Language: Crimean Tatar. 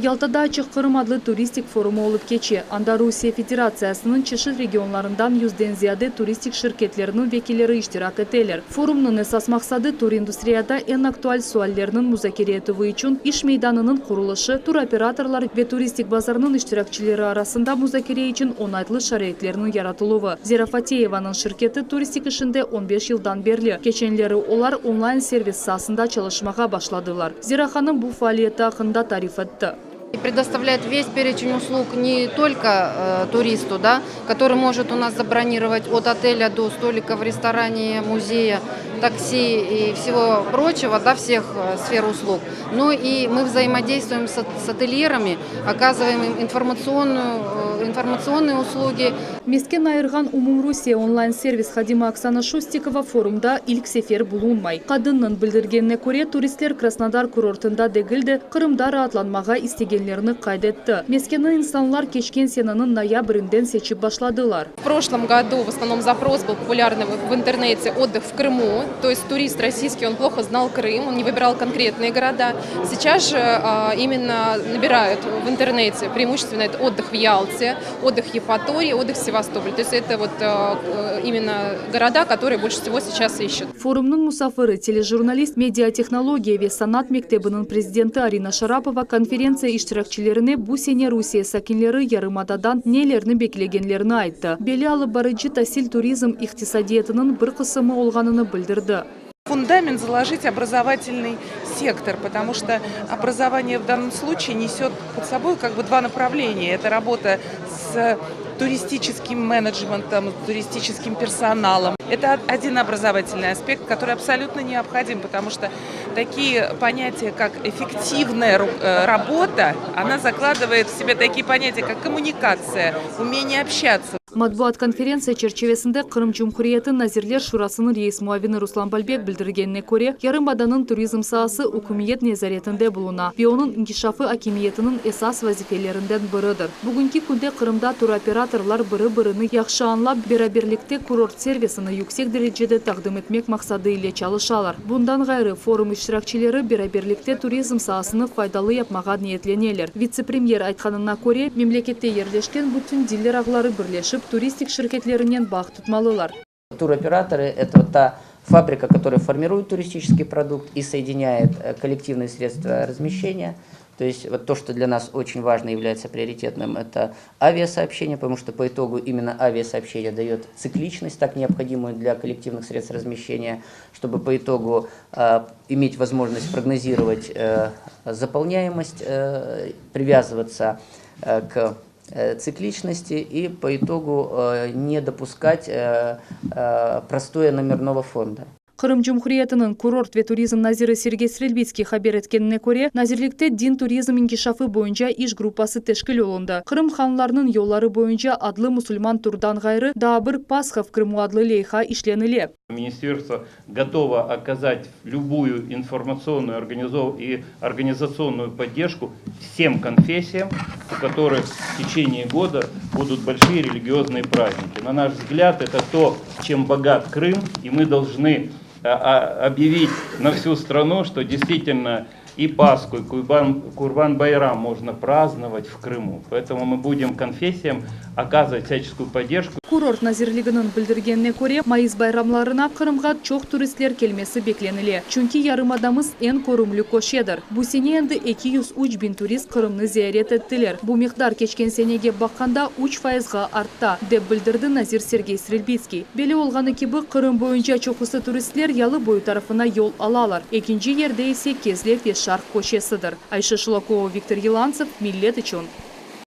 Yaltada Açıq Qırım adlı turistik forumı olıp keçe. Anda Rusiye Federatsiyasınıñ çeşit regionlarından yüzden ziyade turistik şirketleriniñ vekilleri iştirak eteler. Forumnıñ esas maqsadı, turindustriyada eñ aktual suallerniñ muzakere etüvi içün iş meydanınıñ qurulışı, turoperatorlar ve turistik bazarnıñ iştirakçileri arasında muzakere içün oñaytlı şaraitlerniñ yaratıluvı. Zera Fateyevanıñ şirketi turistik işinde on beş yıldan berli. Keçenleri olar onlayn servis saasında çalışmağa başladılar. Zera hanım bu faaliyeti aqqında tarif etti. Предоставляет весь перечень услуг не только туристу, да, который может у нас забронировать от отеля до столика в ресторане, музея, такси и всего прочего, да, всех сфер услуг, но и мы взаимодействуем с, с отельерами, оказываем им информационную, информационные услуги. Mesken ayırğan Umumrusiye onlayn-servis hadimi Oksana Şustikova forumda ilk sefer bulunmay. Qadınnıñ bildirgenine köre, turistler Krasnodar kurortında degil de, Qırımda raatlanmağa istegenlerini qayd etti. Meskenni insanlar keçken seneniñ noyabrinden seçip başladılar. В прошлом году в основном запрос был популярный в интернете отдых в Крыму. То есть турист российский, он плохо знал Крым, он не выбирал конкретные города. Сейчас же именно набирают в интернете преимущественно это отдых в Ялте, отдых в Евпатории, отдых в Севастополе. То есть это вот именно города, которые больше всего сейчас ищут. Forumnıñ musafiri, telejurnalist, mediatehnologiya ve sanat mektebiniñ prezidenti Arina Şarapova konferentsiya iştirakçilerine bu sene Rusiye sakinleri yarımadadan nelerni beklegenlerini ayttı. Belli alıp barıcı tasil turizm iqtisadiyatınıñ bir qısımı olğanını bildirdi. Фундамент заложить образовательный сектор, потому что образование в данном случае несет под собой как бы два направления. Это работа с туристическим менеджментом, туристическим персоналом. Это один образовательный аспект, который абсолютно необходим, потому что такие понятия, как эффективная работа, она закладывает в себе такие понятия, как коммуникация, умение общаться. Matbuat konferentsiya çerçivesinde Qırım Cumhuriyeti Nazirler Şurasınıñ reis muavini Ruslan Balbek bildirgenine köre, yarımadanıñ turizm saası ükümet nezaretinde buluna ve onıñ inkişafı akimiyetiniñ esas vazifelerinden biridir. Bugünki künde Qırımda turoperatorlar biri-birini yahşı añlap, beraberlikte kurort servisini yüksek derecede taqdim etmek maqsadı ile çalışalar. Bundan ğayrı, forum iştirakçileri beraberlikte turizm saasını faydalı yapmağa niyetleneler. Vitse-premyer aytqanına köre, memlekette yerleşken bütün diler ağları birleşip, turistik şirketlerinen bağ tutmalılar. Туроператоры – это вот та фабрика, которая формирует туристический продукт и соединяет коллективные средства размещения. То есть вот то, что для нас очень важно, является приоритетным, это авиасообщение, потому что по итогу именно авиасообщение дает цикличность, так необходимую для коллективных средств размещения, чтобы по итогу иметь возможность прогнозировать заполняемость, привязываться к цикличности и по итогу не допускать простоя номерного фонда. Qırım Cumhuriyetiniñ kurort ve turizm naziri Sergey Strelbitskiy haber etkenine köre, nazirlikte din turizm inkişafı boyunca iş gruppası teşkil olundı. Qırım hanlarınıñ yolları boyunca adlı musulman turdan ğayrı, daa bir Pasha в Крыму adlı leyha işlenile. Министерство готово оказать любую информационную и организационную поддержку всем конфессиям, у которых в течение года будут большие религиозные праздники. На наш взгляд, это то, чем богат Крым, и мы должны объявить на всю страну, что действительно и Пасху, и Курбан-Байрам можно праздновать в Крыму. Поэтому мы будем конфессиям оказывать всяческую поддержку. Kurort nazirliginiñ bildirgenine köre, mayıs bayramlarına Qırımğa çoq turistler kelmesi beklenile. Çünki yarımadamız eñ körümli köşedir. Bu sene endi 203 biñ turist Qırımnı ziyaret ettiler. Bu miqdar keçken senege baqqanda 3 fayızğa arttı, dep bildirdi nazir Sergey Strelbitskiy. Belli olğanı kibi, Qırım boyunca çoqusı turistler yalı boyu tarafına yol alalar. Ekinci yerde ise Kezlev ve Şarq köşesidir. Ayşe Şulakova, Viktor Yelantsev, Millet içün.